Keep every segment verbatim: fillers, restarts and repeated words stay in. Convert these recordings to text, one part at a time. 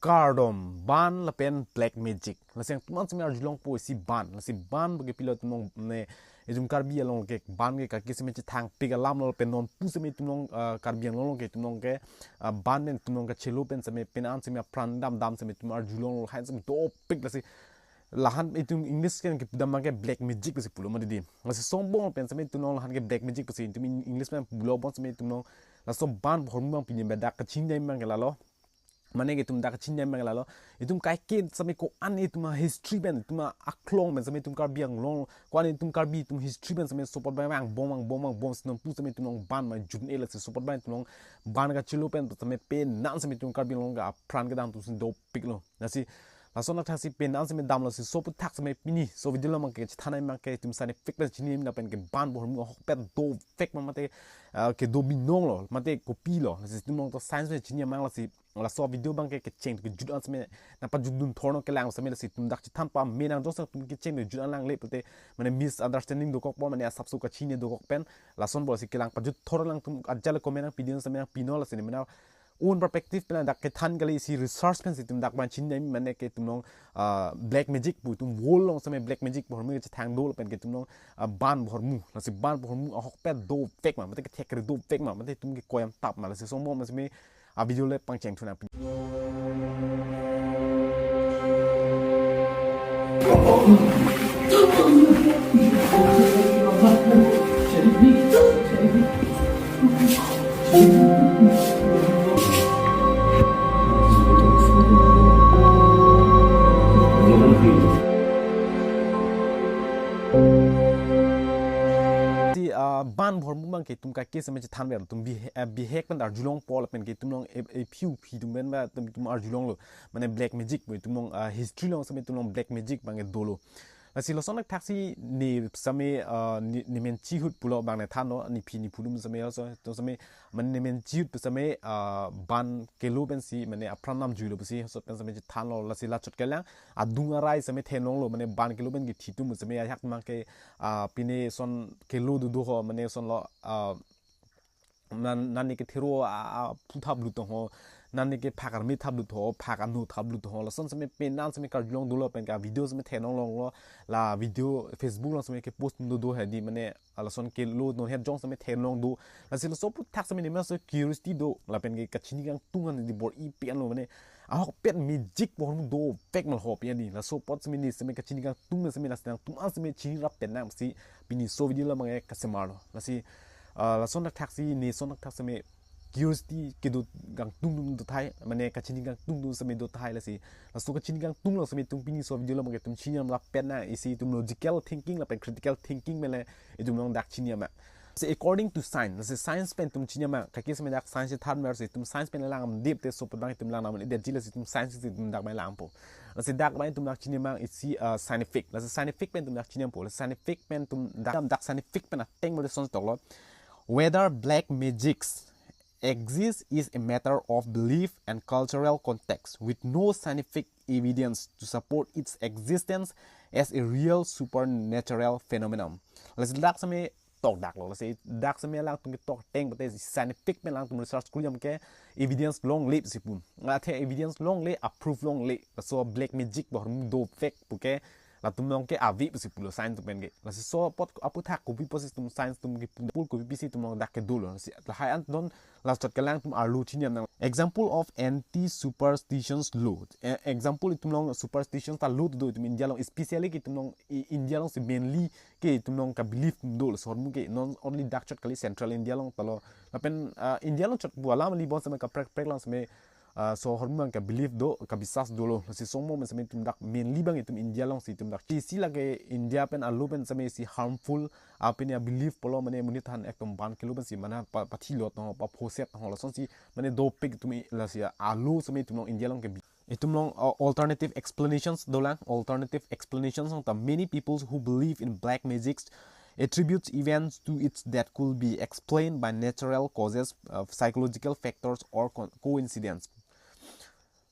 Kardom, ban lapen black magic. Lasi nangtum an seme arjulongpo isi ban. Lasi ban bagi pilo itum along ne, itum Karbi along ke ban ke kaki seme chethangpik alam lo lapen non pu seme itum along, ah, Karbi Anglong along ke itum along ke, ah, ban pen itum along kachelo pen seme pen an seme apran damdam seme itum arjulong lo, hai seme dopik. Lasi lahan itum English pen kipudam abang ke black magic pusi pulo mati di. Lasi songbong pen seme itum along lahan ke black magic pusi itum in-, English pen pulo bon seme itum along. Laso ban ahormu abang pini bedak kachinine abang ke lalo. Mane ke itum dak kachinine abang ke lalo. Itum kaike seme ko-an itum ahistory pen, itum aklong pen seme itum Karbi Anglong, ko-an itum Karbi itum history pen seme support abang bom, bom, bom, bom, si non pu seme itum along ban ma jun e lasi support abang itum along ban kachelo pen seme pen an seme itum Karbi Anglong ke apran kedam atum si dopik lo. Lasi lason athak si pen an seme damlo si laso aphuthak seme pini laso video along abang ke chethanai abang ke itum scientific pen chini lapen ke ban ahormu ahokpet dovek ma mate, ah, kedo binong lo mate kopi lo. Lasi itum along to science pen chini abang lasi laso video abang ke kecheng kejut an seme nangpajutdun thorno kelang seme lasi itum dak chethan pame nang jongsi itum kecheng kejut an langle pute mane misunderstanding dokokpo mane asapso kachini dokok pen lason pusi kelang pajut thor alangtum ajal comment nangpidun seme nangpino lasi ne mena own perspective pen dak kethan kali si research pen si itum dak abang chini mane ke itum along, ah, black magic pu itum world along seme black magic ahormu chethang do lapen ke itum along, ah, ban ahormu. Lasi ban ahormu ahokpet dovek ma mate kethek kere dovek ma mate itum ke koyam tap ma lasi songbong ma seme avideo le pangcheng thu nang. Ti, ah, ban ahormu abang ke itum kaike seme chethan ver itum bihek, ah, bihek pen arjulongpo lapen ke itum along e, e, phiu phi itum pen ba itum, itum arjulong lo. Mane black magic pu itum along, ah, history along seme itum along black magic abang ke dolo. Lasi lason athak si ne seme, ah, ne, ne men chihut pulo abang ne thanlo, ne phi ne phu atum seme laso, to seme, mane ne men chihut pu seme, ah, ban kelo pen si, mane apran namjuilo pusi, laso pen seme chethanlo, lasi lachot kelang, adung arai seme thenlong lo, mane ban kelo pen kethi atum seme ajahak abang ke, ah, pine son kelo dodo ho, mane son lo, ah, nan, nan ne kethero a, a, phu thaplut ho, nan ne ke phak arme thaplut ho, phak ano thaplut ho, lason seme pen an seme karjulong dolo pen ke avideo seme thenlong longlo, la video Facebook along seme kepost dodo hedi mane, ah, lason kelo non het jong seme thenlong do. Lasi laso aphuthak seme ne mena laso curiosity do, lapen ke kachini kangtung an di bor-i pen lo mane, ahokpet magic ahormu dovek ma ho pen di. Laso apot seme ne seme kachini kangtung na seme lasi nangtum an seme chini rap pen nang si pini laso video along abang ke kasemarlo. Lasi, ah, lason athak si ne lason athak seme curiosity kedo kangtung atum dothai, mane kachini kangtung atum seme dothai lasi. Laso kachini kangtung along seme itum pini laso video along abang ke itum chini rap pen nang isi itum logical thinking lapen critical thinking pen le itum along dak chini abang. Lasi according to science, lasi science pen itum chini abang, kaike seme dak science than mer si itum science pen lang dip te laso pen abang itum lang nam de ji lasi itum science si itum dak abang langpo. Lasi dak abang itum dak chini abang isi, ah, scientific. Lasi scientific pen itum dak chinine po. Lasi scientific pen itum dak, dak scientific pen ateng mo de son toklo. Whether black magics exist is a matter of belief and cultural context, with no scientific evidence to support its existence as a real supernatural phenomenon. Lasi dak seme tokdak lo, lasi dak seme alangtum ketok ateng pute scientific pen alangtum research kuri abang ke evidence longle si pu. Athe evidence longle, a proof longle. Laso black magic ahormu dovek pu ke latum along ke ave pusi pulo science atum pen ke. Lasi laso apot aphuthak kopi pusi itum science atum ke pu, kopi pusi itum along dak kedolo. Lasi lahai an non lachot kelang itum arlo chini nang. Example of anti-superstitions law. E-, example itum along superstitions ta law do itum India along, especially ke itum along I-, India along si mainly ke itum along ka belief do laso ahormu ke, not only dak chot kali, Central India along ta lo. Lapen, ah, India along chot pu alam ali bon seme kaprek prek along seme, ah, laso ahormu abang ka belief do, ka biswas dolo. Lasi songbong pen seme itum dak mainly abang itum India along si itum dak. Isi lake India pen arlo pen seme isi harmful, ah, pine a belief pulo mane monit aphan ekdom ban kelo pen si mane pa, pathi lot ho, paphoset ho, lason si mane dopik itum i-, lasi arlo seme itum along India along ke bi-, itum along, uh, alternative explanations dolang, alternative explanations along ta many people who believe in black magics attributes events to its that could be explained by natural causes, uh, psychological factors or co-, coincidence.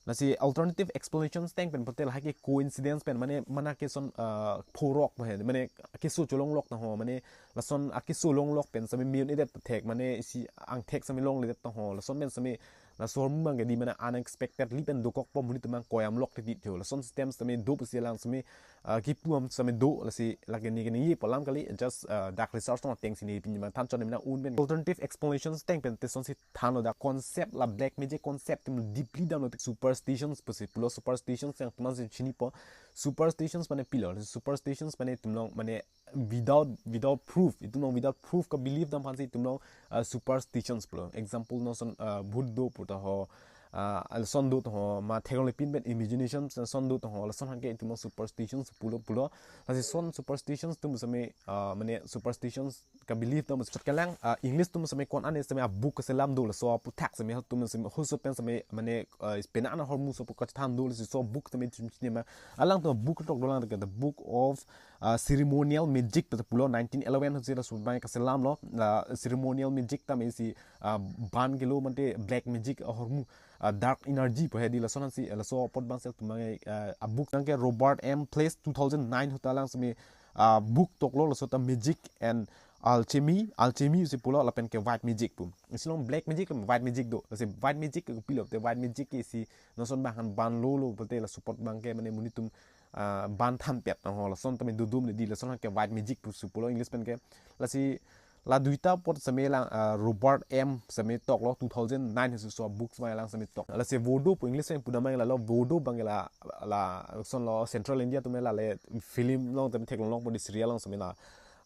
Lasi alternative explanations ateng pen pute lahai ke coincidence pen mane mana ke son, uh, phorok he, mane keso cholonglok ta ho, mane lason akeso longlok pen seme me-un-edet thek, mane isi angthek seme longledet ta ho, lason pen seme Laso ahormu abang ke di mane unexpectedly pen dokokpo, monit atum abang koyam lok titi tho. Lason system sitame do pusi alang sitame, ah, kipu am sitame do, lasi lake ne keningjepo alam kali, just, ah, dak research tong ateng si ne pini abang than chot, ne mane un pen alternative explanations ateng pen te lasonsi thanlo, dak concept, la black magic concept atum deeply damlo, te superstitions pusi pulo. Superstitions nangtumphan si chinipo. Superstitions mane pilo? Superstitions mane itum along mane without, without proof, itum along without proof ka-believe dam aphansi itum along, ah, superstitions pulo. Example, non ason, ah, bhut do pu ta ho, ah, lason do ta ho, ma theklongle pin pen imagination ason do ta ho, lason abang ke itum along superstitions pulo pulo. Lasi lason superstitions atum sitame, ah, mane superstitions ka-believe atum chot kalang, ah, English atum sitame ko-an ne sitame a-book kaselam do, laso aphuthak sitame itum sitame husot pen sitame mane, ah, penang ahormu laso aphuthak kachethan do, lasi laso book sitame chim chini ma, alangtum book tok dolang ke, The Book of, ah, Ceremonial Magic pu ta pulo, nineteen eleven si laso abang kaselamlo. La ceremonial magic tame isi, ah, ban kelo mate black magic ahormu, ah, dark energy pu he di, lason ansi, laso apot abang si itum abang, ah, a-book abang ke Robert M. Place two thousand nine ahut alang sitame, ah, book toklo, laso ta Magic and Alchemy, Alchemy si pulo, lapen ke white magic pu. Isi along black magic, white magic do. Lasi white magic ke pilo, te white magic ke isi non ason abang han ban lolo pulote laso apot abang ke mane monit atum, ah, ban thanpet na ho, lason tame dodum le di, lason abang ke white magic pusi pulo English pen ke. Lasi la duita apot sitame lang, ah, Robert M sitame toklo, two thousand nine ahut si laso book sitame alang sitame tok. Lasi voodoo pu English pen pudam abang lalo, voodoo abang la, la lasonlo, Central India atum la le film along tame theklong longpo, di serial along sitame la,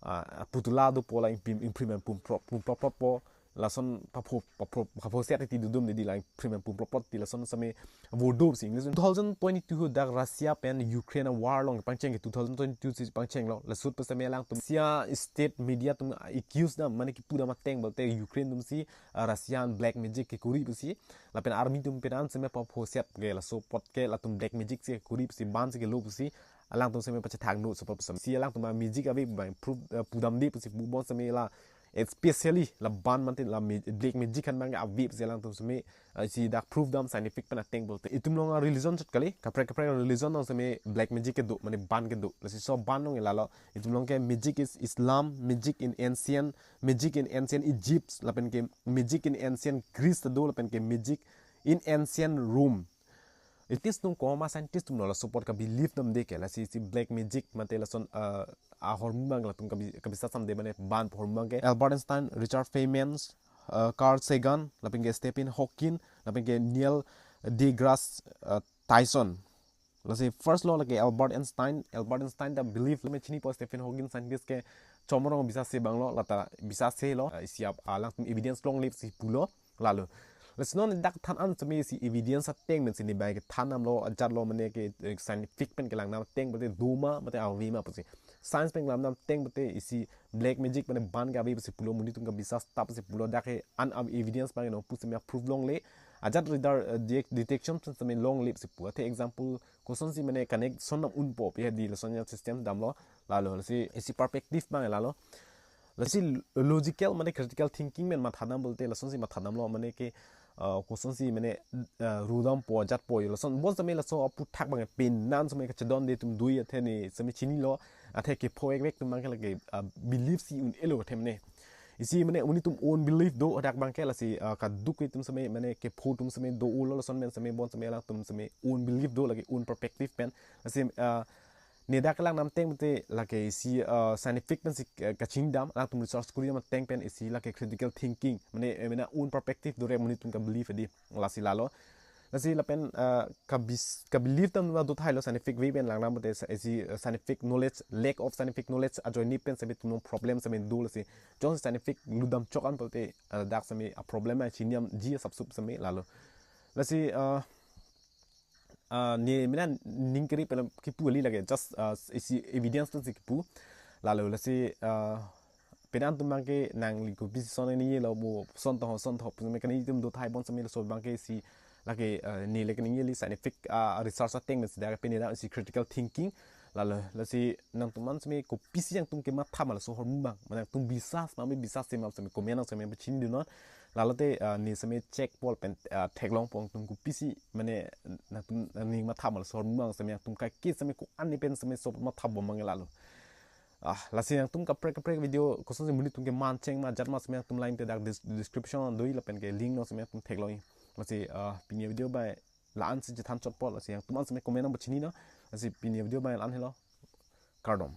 ah, putula dopo, la ingprim, ingprim pen pum prop, pum prop prop po, lason papho, papho, papho set ti dodum de di, la ingprim pen pum prop prop ti, lason sitame voodoo si English. Two thousand twenty-two ahut dak Russia pen Ukraine a-war along pangcheng ke, two thousand twenty-two si pangchenglo. Laso ahut pen sitame alangtum Russia state media atum accuse dam, mane kipu dam ateng pulote Ukraine atum si, ah, Russia an black magic kekori pusi. Lapen army atum pen an sitame papho set ke, laso apot ke latum black magic si kekori pusi, ban si kelo pusi alangtum sitame pachethang do, laso apot sitame. Si alangtum a-magic ave abang proof, eh, pudam de pusi pu, bonsitame la, especially la ban mate la ma-, black magic aphan abang ave pusi alangtum sitame, eh, si dak proof dam scientific pen ateng pulote. Itum along a-religion chot kali, kaprek kaprek religion along sitame black magic kedo, mane ban kedo. Lasi laso ban along lalo, itum along ke magic is Islam, magic in ancient, magic in ancient Egypt, lapen ke magic in ancient Greece ta do, lapen ke magic in ancient Rome. Scientist atum, ko ma scientist atumlo, laso apot ka-believe damde ke, lasi si black magic mate lason, eh, ahormu abang latum kabi-, kabisas damde, mane ban ahormu abang ke. Albert Einstein, Richard Feynman, eh, Carl Sagan, lapen ke Stephen Hawking, lapen ke Neil deGrasse, eh, Tyson. Lasi first lo lake Albert Einstein, Albert Einstein ta believe lo, me chinipo Stephen Hawking, scientist ke chomorong bisas se abang lo, lata bisas se lo, eh, isi ap-, alangtum evidence longle si pulo. Lalo. Lasi non dak than an sitame isi evidence ateng pen si ne abang kethan damlo, ajatlo, mane ke, eh, scientific pen kelang dam ateng pulote do ma, mate ave ma pusi. Science pen kelang dam ateng pulote isi black magic mane ban ke ave pusi pulo, monit atum kabisas tap pusi pulo, dak he an av-, evidence abang no pu sitame proof longle. Ajat radar, eh, de-, detection pen sitame longle pusi pu. Athe example, kosonsi mane connection dam unpo pu he di, lason a-system damlo. Lalo, lasi isi perspective abang lalo. Lasi logical mane critical thinking pen matha dam pulote lasonsi matha damlo, mane ke, uh, kosonsi mane, uh, ru dampo, ajatpo, lason bonsitame laso aphuthak abang penang sitame kachedonde atum do, athe ne sitame chinilo, athe kepho ekvek atum abang ke lake, uh, believe si un-elo athe mane. Isi mane monit atum own belief do, dak abang ke lasi, uh, kaduk atum sitame mane kepho atum sitame do-olo, lason pen sitame bonsitame alangtum sitame own belief do, lake own perspective pen. Lasi, uh, ne dak kelang dam ateng pulote lake isi, uh, scientific pen si, uh, kachini dam, alangtum research kori dam ateng pen isi lake critical thinking, mane, eh, mane own perspective do re monit atum ka-believe adi, lasi lalo. Lasi lapen, uh, kabis-, ka-believe dam atum do tahai lo, scientific way pen lang dam pulote sa-, isi, uh, scientific knowledge, lack of scientific knowledge ajoine pen sitame itum along problem sitame do, lasi jongsi scientific lut dam chok an pulote, uh, dak sitame a-problem a chini damji asapso sitame lalo. Lasi, uh, ah, ne mane ning keri pen kipu kali, lake just, ah, isi evidence pen si kipu. Lalo lasi, ah, penang atum abang ke nangli kopisi son ningjelo, mo son to ho, son to ho pu sitame kaningje atum do tahai, bonsitame laso abang ke isi lake, ah, ne le kaningjeli scientific, ah, research ateng pen si dak pen ne dak isi critical thinking. Lalo lasi nangtumphan sitame kopisi nangtum kematha ma laso ahormu abang, mane nangtum bisas ma, me bisas se ma sitame comment along sitame pachini dunnon. Lalo te, ah, ne sitame check po lapen, ah, theklongpo nangtum kopisi, mane nangtum ning matha ma laso ahormu abang sitame, nangtum kaike sitame ko-an ne pen sitame laso matha bom abang lalo. Ah, lasi nangtum kaprek kaprek video kosonsi monit atum keman cheng ma, ajat ma sitame nangtum line te dak des-, description do-i lapen ke link along sitame nangtum theklong-i. Lasi, ah, pini video bai la-an si chethan chotpo, lasi nangtum an seme comment nangpachini non. Lasi pini video bai la-an helo. Kardom.